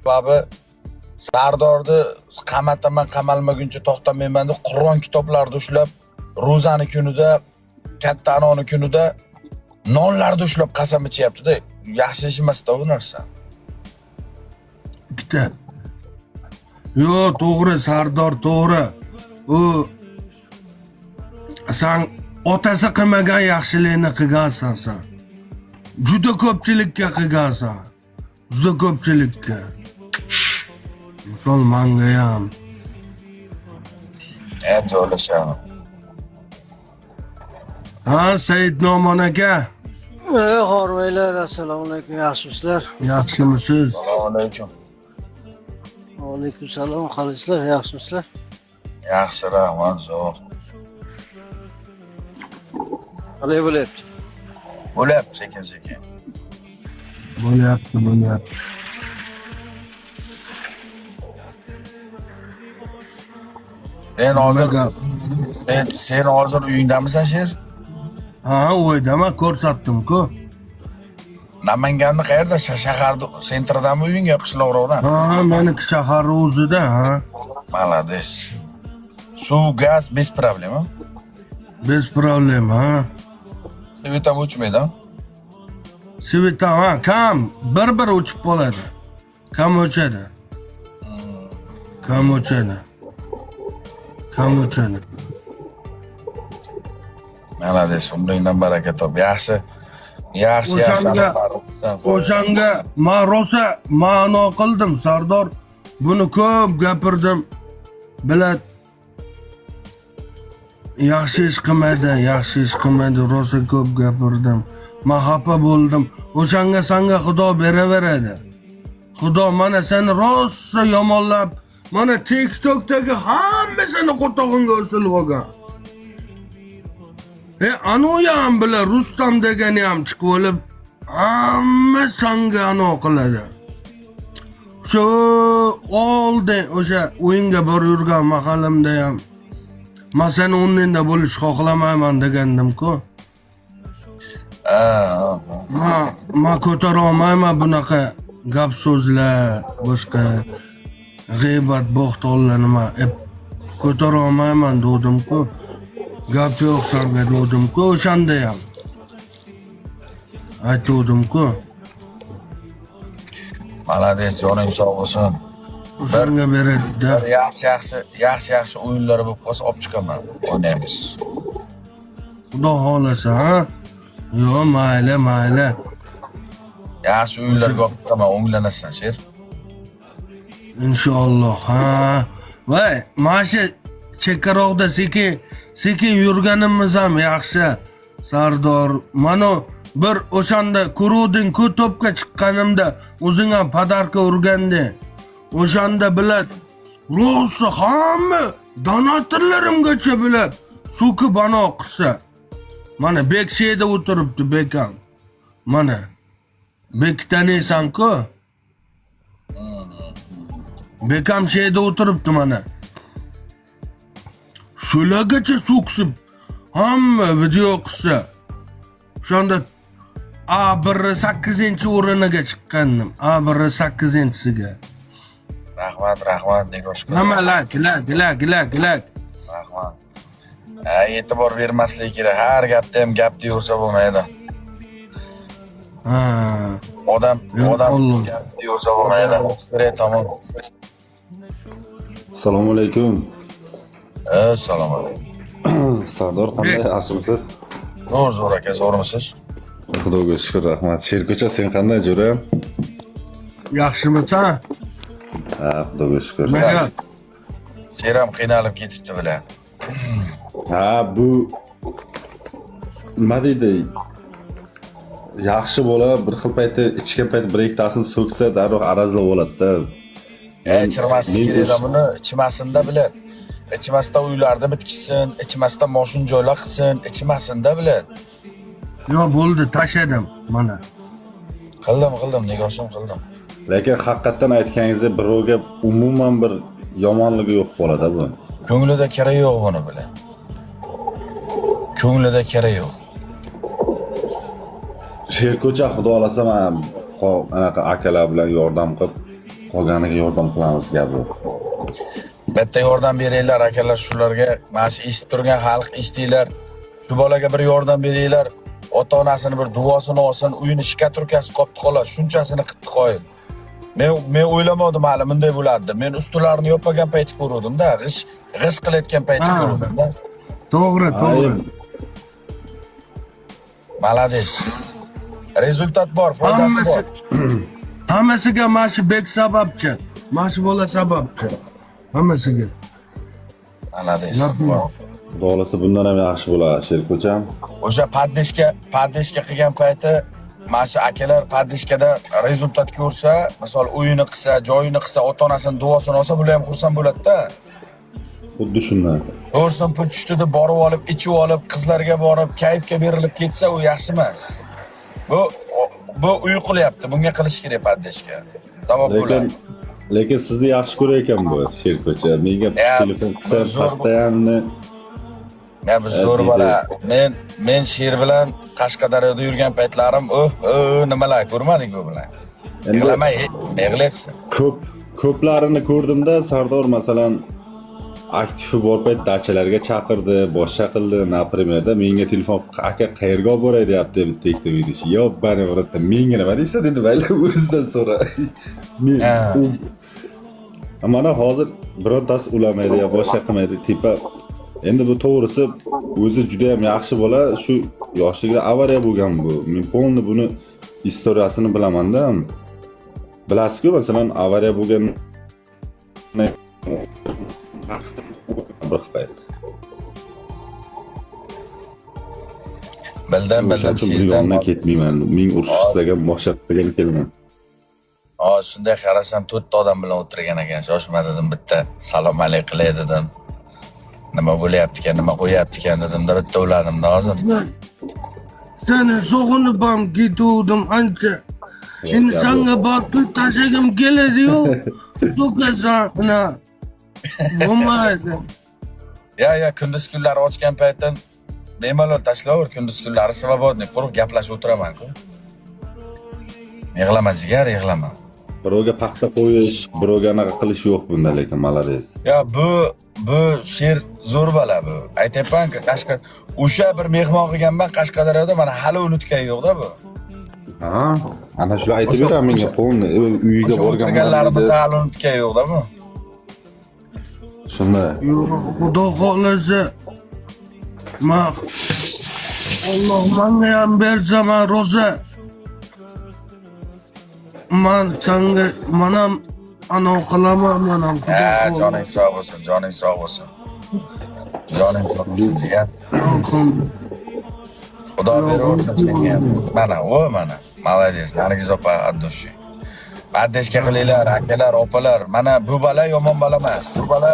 Sababi Sardorni qamataman, qamalmaguncha to'xtamayman deb Qur'on kitoblarni ushlab, ro'zani kunida, katta anoni kunida nonlarni ushlab qasam ichyapti-da. Yaxshi ish emas-da bu narsa. Ikkita. Yo'q, to'g'ri, Sardor, to'g'ri. U san otasi qilmagan yaxshilikni qilgansan san. Juda ko'pchilikka qilgansan. Juda ko'pchilikka. Misol manga ham. Joylashadi. Ha, Said Nomon aka, Ey hormaylar, assalomu alaykum, yaxshimisizlar? Yaxshimisiz? Assalomu alaykum. Alaykum salom, qalaysizlar, yaxshimisizlar? Yaxshi, rahmat, zo'r. Qalay bo'lyapti? Bo'lyapti sekin-sekin. Bo'lyapti, bo'lyapti. Sen Nima hozir gap? sen hozir uyingdamisan, Sher? Ha, o'ydaman, ko'rsatdim-ku. Namanganni qayerda? Shaharda, sentrdami uying yo qishloqroqdan? Ha, meniki shahar o'zida, ha. Молодец. Suv, gaz без проблем, а? Без проблем, ha. Свет ham o'chmaydi, a? Свет ham, ha, kam, bir-bir o'chib qoladi. Kam o'chadi. Kam o'chadi. Kam o'chadi. Молодец, umringdan baraka top. Yaxshi. Yaxshi, yaxshi. O'shanga man rosa ma'no qildim, Sardor. Buni ko'p gapirdim. Bilad yaxshi ish qilmaydi, yaxshi ish qilmaydi, rosa ko'p gapirdim. Man xafa bo'ldim. O'shanga sanga Xudo beraveradi. Xudo mana seni rosa yomonlab, mana TikTokdagi hamma seni qo'tog'ingga osilib olgan. Anu ham bilan Rustam degani ham chiqib olib, hamma sanga ano qiladi. Shu oldin o'sha o'yinga borib yurgan mahalimda ham man seni o'rningda bo'lish xohlamayman degandim-ku. Ha. Man ko'tara olmayman bunaqa gap so'zlar, boshqa g'iybat, bo'xtonlar nima ko'tara olmayman dedim-ku. Gap yo'q sanga dedim-ku o'shanda ham. Aytuvdim-ku. Молодец, joning sog' bo'lsin. O'shanga beradi-da. Bir yaxshi yaxshi yaxshi yaxshi o'yinlar bo'lib qolsa olib chiqaman. O'ynaymiz. Xudo xohlasa, ha? Yo'q, mayli, mayli. Yaxshi o'yinlarga olib chiqaman, o'nglanasan, Sher. Inshaalloh, ha. Voy, mana shu chekkaroqda sekin sekin yurganimiz ham yaxshi. Sardor, mana bir o'shanda ko'ruvding-ku to'pga chiqqanimda o'zing ham подарка urganding. O'shanda bilad, rosa hamma donatorlarimgacha bilad, so'kib bano qilsa. Mana Bek shu o'tiribdi, Bekam. Mana. Bek taniysan-ku. Bekam shu yerda o'tiribdi mana. Shulargacha so'ksib hamma video qilsa. O'shanda A1 8-o'riniga chiqqandim. A1 8-siga. Rahmat, rahmat, Negoshka. Nima лайк, лайк, лайк, лайк, лайк. Rahmat. Ha, e'tibor bermaslik kerak. Har gapda ham gap deyaversa bo'lmaydi. Ha. Odam Yo'q, odam Alloh. gap deyaversa bo'lmaydi. Bir tomon. Assalomu alaykum. Assalomu alaykum. Sardor, qanday, yaxshimisiz? Zo'r, zo'r aka, zo'rmisiz? Xudoga shukur, rahmat. Sherko'cha, sen qanday, jo'ra? Yaxshimisan? Ha, Xudoga shukur. Nima gap? Sher ham qiynalib ketibdi bilan. Ha, bu nima deydi? Yaxshi bola bir xil paytda ichgan payt bir ikkitasini so'ksa darrov arazlab oladi-da. Ichirmaslik Men kerak buni, ichmasinda biladi. Ichmasdan uylarda bitkizsin, ichmasdan moshin joylar qilsin, ichmasinda biladi. Yo'q, bo'ldi, tashladim mana. Qildim, qildim, Negoshim, qildim. Lekin haqiqatdan aytganingizdek birovga umuman bir yomonligi yo'q bolada bu. Ko'nglida kira yo'q buni bilan. Ko'nglida kira yo'q. Sherko'cha, xudo xohlasa man anaqa akalar bilan yordam qilib Qolganiga yordam qilamiz, gap yo'q. Bitta yordam beringlar akalar shularga. Mana shu eshitib turgan xalq eshitinglar. Shu bolaga bir yordam beringlar. Ota-onasini bir duosini olsin, uyini shkaturkasi qolibdi xolos, shunchasini qilibdi qoyil. Men o'ylamadim hali bunday bo'ladi deb. Men ustilarini yopmagan payti ko'ruvdim-da, g'ish g'ish qilayotgan payti ko'ruvdim-da. To'g'ri, to'g'ri. Молодец. Результат bor, foydasi Hammasi bor. Hammasiga mana shu bek sababchi. Mana shu bola sababchi. Hammasiga. Молодец. Yapma. Xudo xohlasa bundan ham yaxshi bo'ladi, Sherko'cham. O'sha поддержка qilgan payti mana shu akalar поддержка da результат ko'rsa, misol o'yini qilsa, joyini qilsa, ota-onasini duosini olsa, bular ham xursand bo'ladi-da. Xuddi shundan. 4 so'm pul tushdi deb borib olib, ichib olib, qizlarga borib, kayfga berilib ketsa, u yaxshi emas. Bu uy qilyapti, bunga qilish kerak поддержка. Savob bo'ladi. Lekin sizni yaxshi ko'rar ekan bu Sherko'cha. Menga Ya, telefon qilsa, zo'r. постоянно Ya bu zo'r deydi. bola. Men Sher bilan Qashqadaryoda yurgan paytlarim, oh, oh, nimalar ko'rmadik bu bilan. Endi Yig'lamay, yig'layapsan. Ko'plarini ko'rdimda, Sardor, masalan, aktivi bor payt dachalarga chaqirdi, boshqa qildi, например da menga telefon, aka, qayerga olib boray deyapti bitta ikkita video. Yo, bani birotta menga nima deysan dedi, mayli o'zidan so'ra. Men mana hozir birontasi ulamaydi yo boshqa qilmaydi tepa. Endi bu to'g'risi o'zi juda ham yaxshi bola, shu yoshligida avariya bo'lgan bu. Men полный buni история sini bilamanda. Bilasizku, masalan, avariya bo'lgan bir payt. Bildim, O'sha bildim, uchun bu sezdim. yondan ketmayman. Ming urushsaga, boshqa qilgan kelman. Hozir shunday qarasam, to'rtta odam bilan o'tirgan ekan. Shoshma dedim, bitta salom alik qilay dedim. Nima bo'lyapti ekan, nima qo'yapti ekan dedimda, bitta uladimda hozir. Seni sog'inib ham ketuvdim ancha. Endi sanga borib tashlagim keladi-yu. To'kasan, ana. Bo'lmaydi. Ya, kunduz kunlari ochgan paytim bemalol tashlayver, kunduz kunlari свободный, quruq gaplashib o'tiraman-ku. Yig'lama jigar, yig'lama. Birovga paxta qo'yish, birovga anaqa qilish yo'q bunda, lekin молодец. Ya bu Sher zo'r bola bu. Aytyapman-ku, Qashqa o'sha bir mehmon qilganman Qashqadaryoda, mana hali unutgan yo'q-da bu. Ha, ana shular aytib beraman menga полный uyiga O'sha borganman. o'tirganlarimizni hali unutgan yo'q-da bu. Shunda. Yo'q, Xudo xohlasa, man Alloh menga ham bersa, man rosa man sanga man ham anavi qilaman, man ham Xudo Ha, xohlasa. Joning sog' bo'lsin, joning sog' bo'lsin. Joning sog' bo'lsin jigar. Xudo beraversin senga ham. Mana, o mana. Молодец, Nargiz opa от души. Поддержка qilinglar, akalar, opalar. Mana bu bola yomon bola emas. Bu bola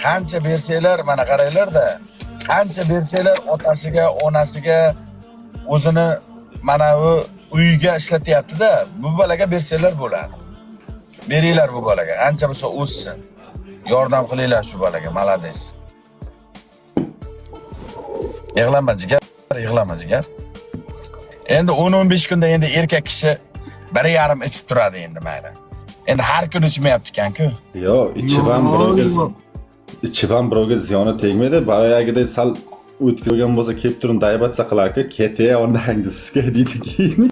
qancha bersanglar, mana qaranglar-da, qancha bersanglar otasiga, onasiga, o'zini mana bu uyiga ishlatyapti-da. Bu bolaga bersanglar bo'ladi. Beringlar bu bolaga. Ancha bo'lsa o'ssin. Yordam qilinglar shu bolaga. Молодец. Yig'lama jigar, yig'lama jigar. Endi 10-15 kunda endi erkak kishi 1,5 ichib turadi endi, mayli. Endi har kuni ichmayapti ekan-ku. Yo'q, ichib ham birovga, ichib ham birovga ziyoni tegmaydi. Boyagidek sal o'tkazgan bo'lsa, kelib turib daybatsa qilarku, ket ondangi sizga deydi keyin.